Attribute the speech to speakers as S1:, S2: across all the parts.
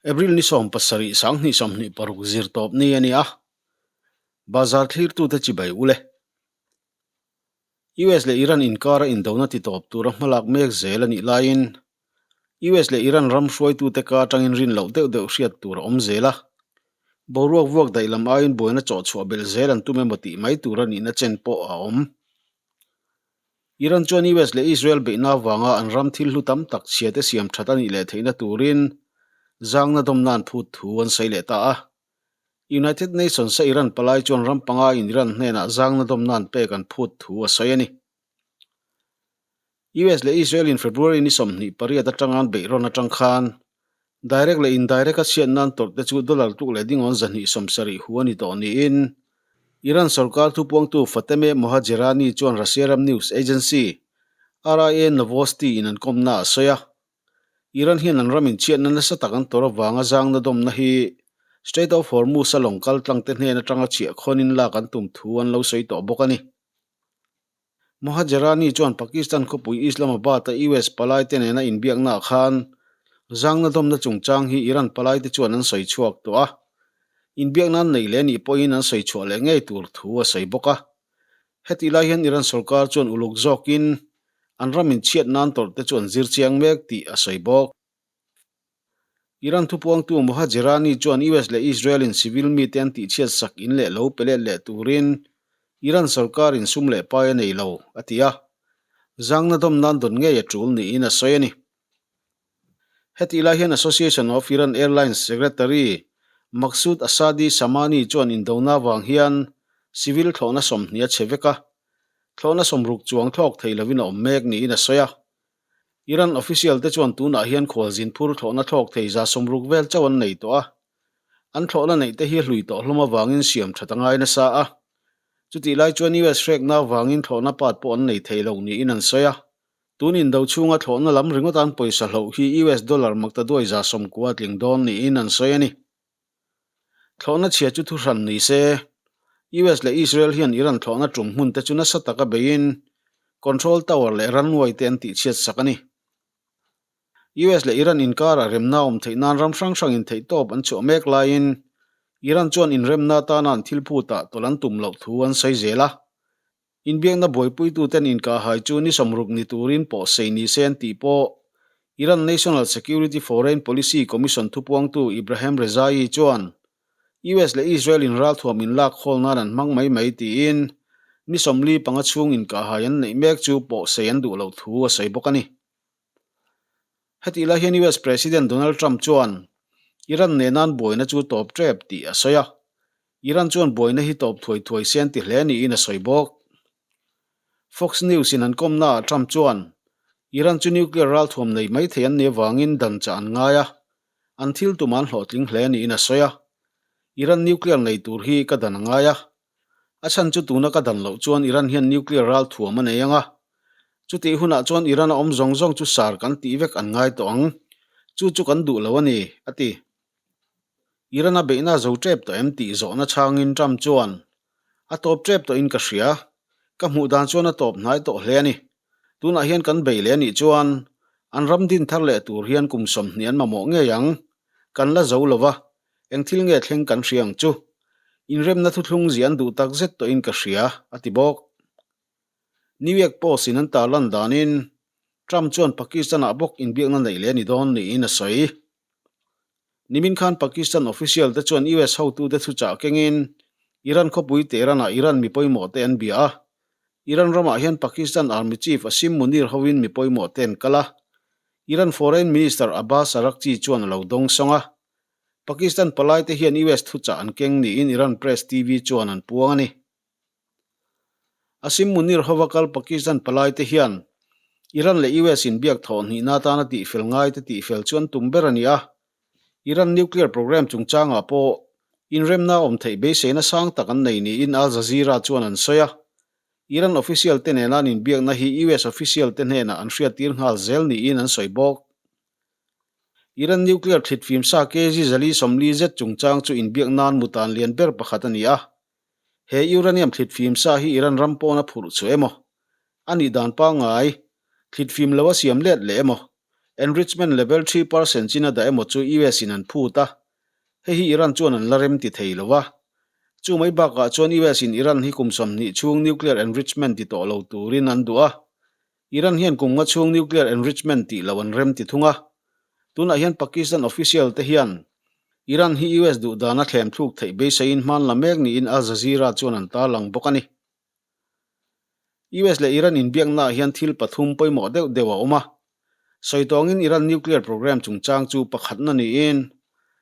S1: April ni 17 2026 zir tawp ni a ni a, bazar thlirtute chibai u le. US leh Iran inkara indona ti tawp tura hmalak mek zel a nih laiin US leh Iran ram hruaitute ka atangin rin loh deuh deuh hriat tur a awm zel a, boruak vuak daih lam aiin buaina chawhchhuah belh zel an tum emaw tih mai tur a nihna chen pawh a awm. Iran chuan US leh Israel beihna avanga an ram thil hlu tam tak chhia te siam that a nih leh theihna turin zangna dawmna an phut thu an sawi leh ta a. United Nations a Iran palai chuan ram panga in Iran hnenah zangna dawmna an pek an phut thu a sawi a ni. US leh Israel in February ni 28 atanga an beih rawn atang khan direct leh indirect a chhiatna an tawrh te chu dollar tluk leh dingawn 270 hu a ni tawh niin Iran sorkar thupuangtu Fatemeh Mohajerani chuan Russia ram news agency RIA Novosti in an kawmna a sawi a. Iran hian an ram inchhiatna nasa tak an tawrh avanga zangna dawmna hi Strait of Hormuz a lawng kal tlang te hnen atanga chhiah khawnin lak an tum thu an lo sawi tawh bawk a ni. Mohajerani chuan Pakistan khawpui Islamabad-a US palaite nena inbiaknaah khan zangna dawmna chungchang hi Iran palaite chuan an sawi chhuak tawh a, inbiakna an neih leh nih pawhin an sawi chhuah leh ngei tur thu a sawi bawk a. Hetih lai hian Iran sorkar chuan uluk zawkin an ram inchhiat nan tawrhte chu an zir chiang mek tih a sawi bawk. Iran thupuangtu Mohajerani chuan US leh Israel-in civil mite an tihchhiat sak in leh lo pe let leh turin Iran sorkarin sum leh pai a nei lo, a ti a. Zangna dawm nan dawn ngei a tul niin a sawi a ni. Hetih lai hian Association of Iran Airlines Secretary Maksud Asadi Samani chuan indona avang hian civil thlawhna 20 a chhe vek a, thlawhna 60 chuang thlawk thei lovin a awm mek niin a sawi a. Iran official te chuan tunah hian khualzin phur thlawhna thlawk thei 60 vel chauh an nei tawh a, an thlawhna neih te hi hlui tawh hlawm avangin siam that a ngai nasa a. Chutih lai chuan US hrekna avangin thlawhna part pawh an nei thei lo niin an sawi a. Tun indo chhunga thlawhna lam ringawt an pawisa hloh hi US dollar maktaduai 90 a tling dawn niin an sawi a ni. Thlawhna chhia chu thuhran ni se, US leh Israel hian Iran thlawhna tum hmun te chu nasa taka beiin control tower leh runway te an tihchhiat sak a ni. US leh Iran inkarah remna awm theih nan ram hrang hrangin theihtawp an chhuah mek laiin Iran chuan inremna atana an thil phutah tawlh an tum loh thu an sawi zel a. Inbiakna buaipuituten inkahhai chu ni 60 ni turin pawh sei ni se an tih pawh Iran National Security Foreign Policy Commission thupuangtu Ibrahim Rezaei chuan US leh Israel in ralthuam inlak khawl nan an hmang mai mai tiin ni 45 chhung inkahhai an neih mek chu pawh sei an duh loh thu a sawi bawk a ni. Hetih lai hian US President Donald Trump chuan Iran nena an buaina chu tawp tep tih a sawi a, Iran chuan buaina hi tawp thuai thuai se an ti hle niin a sawi bawk. Fox News in an kawmnaah Trump chuan Iran chu nuclear ralthuam nei mai thei an nih avangin dan chah an ngai a, an thil tum an hlawhtling hle niin a sawi a. Iran nuclear nei tur hi ka dan a ngai a, a chhan chu tuna ka dan loh chuan Iran hian nuclear ralthuam a nei ang a, chutih hunah chuan Iran a awm zawng zawng chu sar kan tih vek an ngai tawh ang, chu chu kan duh lo a ni, a ti. Iran a beihna zo tep tawh em tih zawhna chhangin Trump chuan, A tawp tep tawhin ka hria. Ka hmuh dan chuan a tawp hnai tawh hle a ni. Tunah hian kan bei leh a nih chuan an ram din thar leh tur hian kum 20 an mamawh ngei ang. Kan la zo lo va, eng thil nge thleng kan hria ang chu. Inremna thuthlung zia an duh tak zet tawhin ka hria, a ti bawk. New York Post in an tarlan danin Trump chuan Pakistan-ah bawk inbiakna neih leh a ni dawn niin a sawi. Nimin khan Pakistan official te chuan US hotute thuchah kengin Iran khawpui Tehran-ah Iran mi pawimawh te an bia a. Iran ramah hian Pakistan Army Chief Asim Munir hoin mi pawimawh te an kal a. Iran Foreign Minister Abbas Araghchi chuan a lo dawng sawng a. Pakistan palaite hian US thuchah an keng niin Iran Press TV chuan an puang a ni. Asim Munir hova kal Pakistan palaite hian Iran leh US inbiak thawh hnihna atana tihfel ngaite tihfel chu an tum ber a ni a. Iran nuclear program chungchangah pawh inremna awm theih beiseina sang tak an nei niin Al Jazeera chuan an sawi a. Iran official te nena an inbiakna hi US official te hnenah an hriattir nghal zel niin an sawi bawk. Iran nuclear thlit fim sa kg 440 zet chungchang chu inbiak nan mutan lian ber pakhat a ni a. He uranium thlit fim sa hi Iran ram pawn a phurh chu emaw? A nih dan pangngai, thlit fim lo a siam let leh emaw? Enrichment level 3% chin a dah emaw chu US in an phut a, hei hi Iran chuan an la rem ti thei lo a. Chu mai bakah chuan US in Iran hi kum 20 chhung nuclear enrichment ti tawh lo turin an duh a, Iran hian kum nga chhung nuclear enrichment tih loh an rem ti thung a. Tunah hian Pakistan official te hian Iran hi US duh dana thlem thluk theih beiseiin hman la mek niin Al Jazeera chuan an tarlang bawk a ni. US leh Iran inbiaknaah hian thil pathum pawimawh deuh deuh a awm a. Sawi tawngin Iran nuclear program chungchang chu pakhatna niin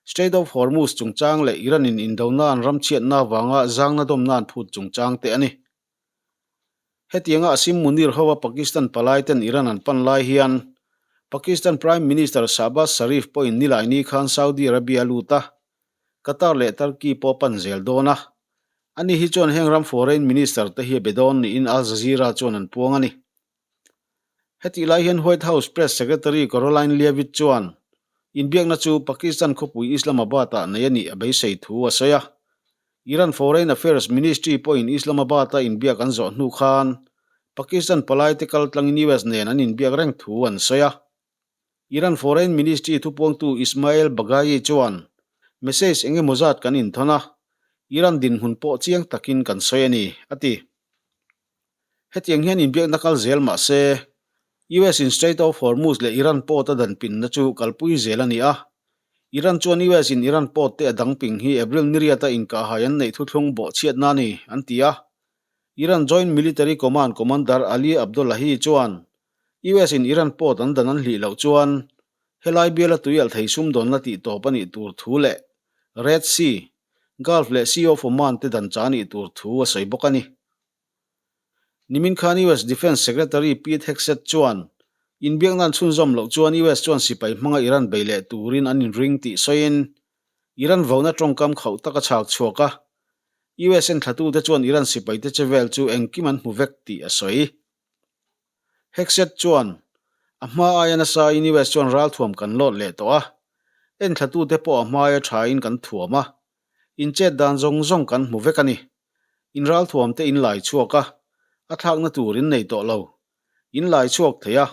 S1: Strait of Hormuz chungchang leh Iran-in indona an ramchhiatna avanga zangna dawmna an phut chungchang te a ni. Hetianga Asim Munir hoa Pakistan palaiten Iran an pan lai hian Pakistan Prime Minister Shahbaz Sharif pawhin Nilaini khan Saudi Arabia a lut a, Qatar leh Turkey pawh a pan zel dawn a. Ani hi chuan heng ram Foreign Minister te hi a be dawn niin Al Jazeera chuan an puang a ni. Hetih lai hian White House Press Secretary Karoline Leavitt chuan inbiakna chu Pakistan khawpui Islamabad-ah nei a nih a beisei thu a sawi a. Iran Foreign Affairs Ministry pawhin Islamabad-a inbiak an zawh hnu khan Pakistan palaite kaltlangin US nen an inbiak reng thu an sawi a. Iran Foreign Ministry thupuangtu Ismail Baghaei chuan, Message eng emaw zat kan inthawn a, Iran dinhmun pawh chiang takin kan sawi a ni, a ti. Hetiang hian inbiakna kal zel mah se, US in Strait of Hormuz leh Iran port a dan pinna chu kalpui zel a ni a. Iran chuan US in Iran port te a dang ping hi April niriata inkahhai an neih thuthlung bawhchhiatna a ni, an ti a. Iran Joint Military Command Commander Ali Abdollahi chuan US in Iran port an dan an hlih loh chuan helai biala tuialh thei sumdawnna tih tawp a nih tur thu leh Red Sea, Gulf leh Sea of Oman te dan cha a nih tur thu a sawi bawk a ni. Nimin khan US Defence Secretary Pete Hegseth chuan inbiakna an chhunzawm loh chuan US chuan sipai hmanga Iran bei leh turin an inring tih sawiin Iran vauna tawngkam khauh tak a chhak chhuak a, US enthlatute chuan Iran sipaite che vel chu engkim an hmu vek tih a sawi. Hegseth chuan, A hma aia nasain US chuan ralthuam kan lawt leh tawh a, enthlatute pawh a hma aia thain kan thuam a, inchet dan zawng zawng kan hmu vek a ni. In ralthuam te in lai chhuak a, a thlakna tur in nei tawh lo. In lai chhuak thei a,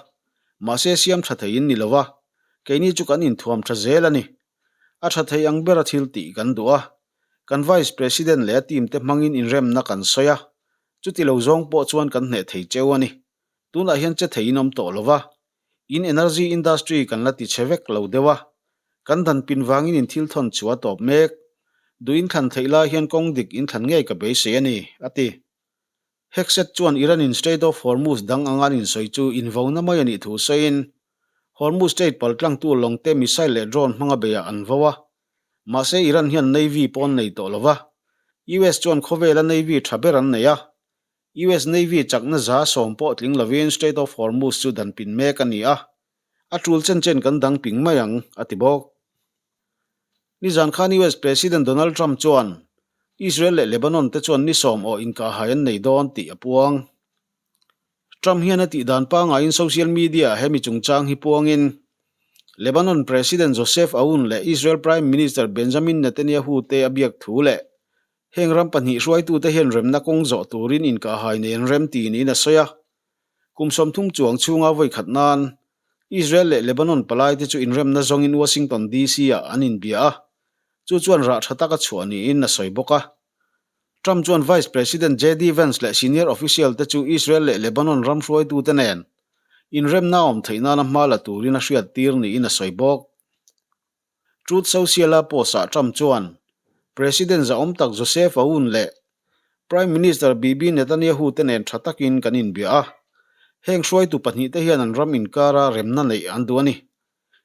S1: mahse siam tha thei in ni lo va, keini chu kan inthuam tha zel a ni. A tha thei ang bera thil tih kan duh a, kan Vice President leh a team te hmangin inremna kan sawi a, chuti lo zawng pawh chuan kan hneh thei cheu a ni. Tunah hian che thei in awm tawh lo va, in energy industry kan la ti chhe vek lo deuh a, kan dan pin vangin in thil thawn chu a tawp mek. Duh in thlan theih lai hian kawng dik in thlan ngei ka beisei a ni, a ti. Hegseth chuan Iran-in Strait of Hormuz dang anga an insawi chu invona mai a nih thu sawiin, Hormuz Strait paltlangtu lawngte missile leh drone hmanga beiah an vo a. Mahse Iran hian Navy pawh an nei tawh lo va, US chuan khawvela Navy tha ber an nei a, US Navy chakna 100 pawh tling lovin Strait of Hormuz chu dan pin mek a ni a, a tul chen chen kan dang ping mai ang, a ti bawk. Nizan khan US President Donald Trump chuan Israel leh Lebanon te chuan ni sawm aw inkahhai an nei dawn tih a puang. Trump hian a tih dan pangaiin social media-ah hemi chungchang hi puangin Lebanon President Joseph Aoun leh Israel Prime Minister Benjamin Netanyahu te a biak thu leh Heng ram pahnih hruaitute hian remna kawng zawh turin inkahhai nei an rem ti niin a sawi a. Kum 30 chuang chhunga vawi khat nan Israel leh Lebanon palaite chu inremna zawngin Washington DC-ah an inbia a, chu chuan rah tha taka chhuah niin a sawi bawk a. Trump chuan Vice President JD Vance leh senior official te chu Israel leh Lebanon ram hruaitute nen inremna awm theih nana hma la turin a hriattir niin a sawi bawk. Truth Social-a post-ah Trump chuan President zahawm tak Joseph Aoun leh Prime Minister Bibi Netanyahu te nen tha takin kan inbia a, heng hruaitu pahnihte hian an ram inkara remna neih an duh a ni.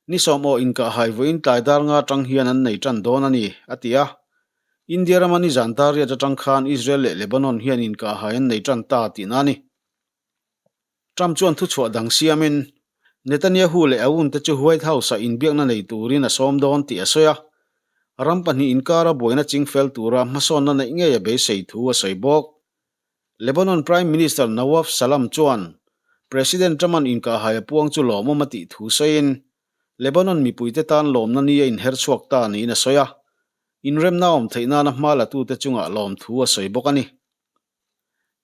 S1: Ni sawm aw inkahhai vawiin tlai dar nga atang hian an nei tan dawn a ni, a ti a. India rama nizan dar riat atang khan Israel leh Lebanon hian inkahhai an nei tan ta tihna a ni. Trump chuan thuchhuah dang siamin Netanyahu leh Aoun te chu White House-ah inbiakna nei turin a sawm dawn tih a sawi a, ram pahnih inkara buaina chingfel tura hmasawnna neih ngei a beisei thu a sawi bawk. Lebanon Prime Minister Nawaf Salam chuan President Trump-a'n inkahhai a puang chu lawmawm a tih thu sawiin Lebanon mipuite tan lawmna ni a inher chhuak ta niin a sawi a, inremna awm theih nana hma latute chungah lawmthu a sawi bawk a ni.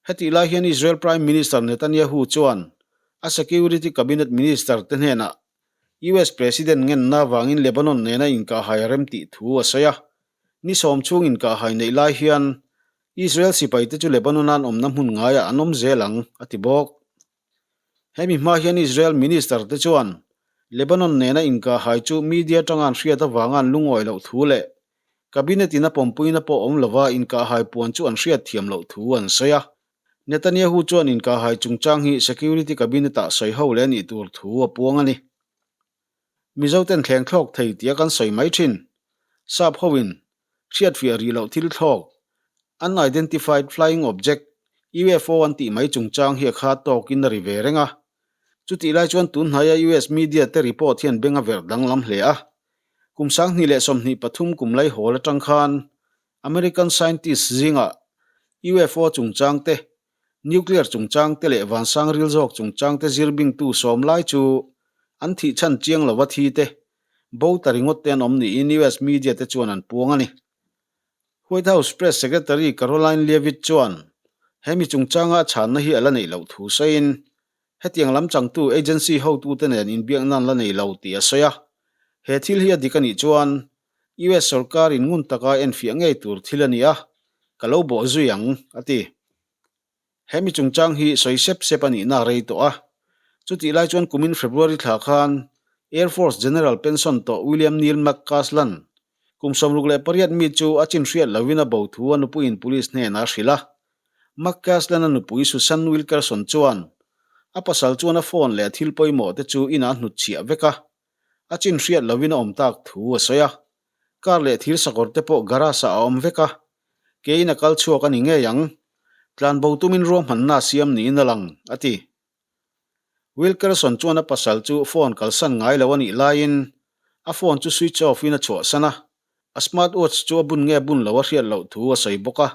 S1: Hetih lai hian Israel Prime Minister Netanyahu chuan a Security Cabinet Minister te hnenah US President ngenna vangin Lebanon nena inkahhai a rem tih thu a sawi a. Ni sawm chhung inkahhai neih lai hian Israel sipaite chu Lebanon-a an awmna hmun ngaiah an awm zel ang, a ti bawk. Hemi hma hian Israel Minister te chuan Lebanon nena inkahhai chu media atanga an hriat avanga an lungawi loh thu leh Cabinet in a pawmpuina pawh awm lova inkahhai puan chu an hriat thiam loh thu an sawi a. Netanyahu chuan inkahhai chungchang hi Security Cabinet-ah sawi ho leh a nih tur thu a puang a ni. Mizoten thleng thlawk thei tia kan sawi mai thin. Sap hoin hriatfiah rih loh thil thlawk, Unidentified Flying Object, UFO an tih mai chungchang hi a kha tawkin a ri ve reng a. Chutih lai chuan tun hnaia US media te report hian beng a verh danglam hle a. Kum 2023 kum laihawl atang khan American scientist zingah UFO chungchang te, Nuclear chungchang te leh vansang ril zawk chungchang te zir bingtu sawm lai chu an thih chhan chiang lova thi te, bo ta ringawt te an awm niin US media te chuan an puang a ni. White House Press Secretary Karoline Leavitt chuan he mi chungchanga a chhanna hi a la neih loh thu sawiin hetiang lam changtu agency hotute nen inbiakna an la nei lo tih a sawi a. He thil hi a dik a nih chuan US sorkar in ngun taka enfiah ngei tur thil a ni a, ka lo bawh zui ang, a ti. Hemi chungchang hi sawi sep sep a nihna a rei tawh a. Chutih lai chuan kumin February thla khan Air Force General pension tawh William Neil McCasland kum 68 mi chu a chin hriat lovin a bo thu a nupuiin police hnenah a hrilh a. McCasland a nupui Susan Wilkerson chuan a pasal chuan a phone leh a thil pawimawh te chu inah a hnutchhiah vek a. A chin hriat lovin a awm tak thu a sawi a. Car leh thir sakawr te pawh garage ah a awm vek a, keiin a kal chhuak a ni ngei ang. Tlan bo tumin ruahmanna a siam niin a lang, a ti. Wilkerson chuan a pasal chu phone kalsan ngai lo a nih laiin a phone chu switch off in a chhuahsan a, a smart watch chu a bun nge bun lo a hriat loh thu a sawi bawk a,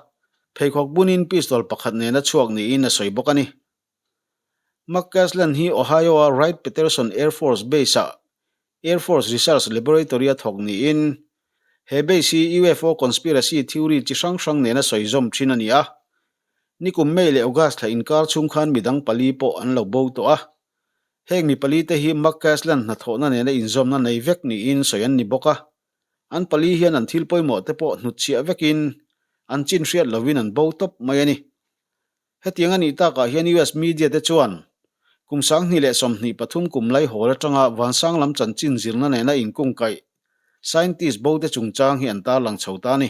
S1: pheikhawk bunin pistol pakhat nen a chhuak niin a sawi bawk a ni. McCasland hi Ohio-a Wright-Patterson Air Force Base-ah Air Force Research Laboratory-a thawk niin, he base hi UFO conspiracy theory chi hrang hrang nena sawi zawm thin a ni a. Nikum May leh August thla inkar chhung khan midang pali pawh an lo bo tawh a. Heng mi pali te hi McCasland hnathawhna nena inzawmna nei vek niin sawi an ni bawk a. An pali hian an thil pawimawh te pawh hnutchhiah vekin an chin hriat lovin an bo tawp mai a ni. Hetiang a nih takah hian US media te chuan kum 2023 kum laihawl atanga vansang lam chanchin zirna nena inkungkaih scientist bo te chungchang hi an tarlang chho ta a ni.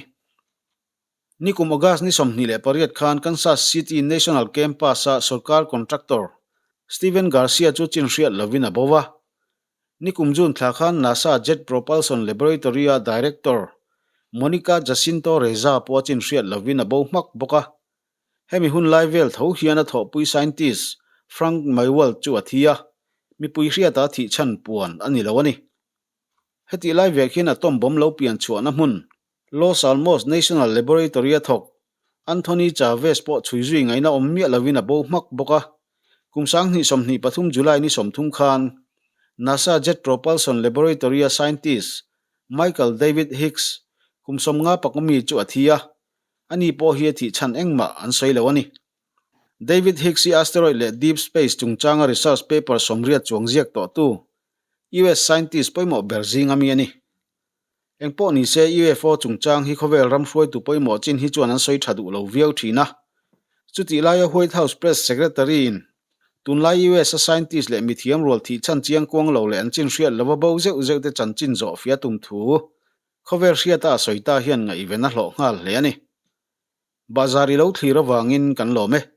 S1: Nikum August ni 28 khan Kansas City National Campus-a sorkar contractor Steven Garcia chu chin hriat lovin a bo va. Nikum June thla khan NASA Jet Propulsion Laboratory-a director Monica Jacinto Reza pawh a chin hriat lovin a bo hmak bawk a. Hemi hun lai vel tho hian a thawhpui scientist Frank Maiwald chu a thi a, mipui hriata thih chhan puan a ni lo a ni. Hetih lai vek hian atom bomb lo pian chhuahna hmun Los Alamos National Laboratory a thawk Anthony Chavez pawh chhui zui ngaihna awm miah lovin a bo hmak bawk a. Kum 2023 July ni 30 khan NASA Jet Propulsion Laboratory a scientist Michael David Hicks kum 50 pakawmi chu a thi a, Ani pawh hi a thih chhan engmah an sawi lo a ni. David Hicks hi asteroid leh deep space chungchanga research paper 80 chuang ziak tawhtu US scientist pawimawh ber zinga mi a ni. Engpawh ni se UFO chungchang hi khawvel ram hruaitu pawimawh chin hi chuan an sawi tha duh lo viau thin a. Chutih laia White House Press Secretary-in tunlai US a scientist leh mithiam rual thih chhan chiang kuang lo leh an chin hriat lova bo zeuh zeuh te chanchin zawh fia tum thu Khawvel hriata a sawi ta hian ngaihven a hlawh nghal hle a ni. Bahzar i lo thlir avangin kan lawm e.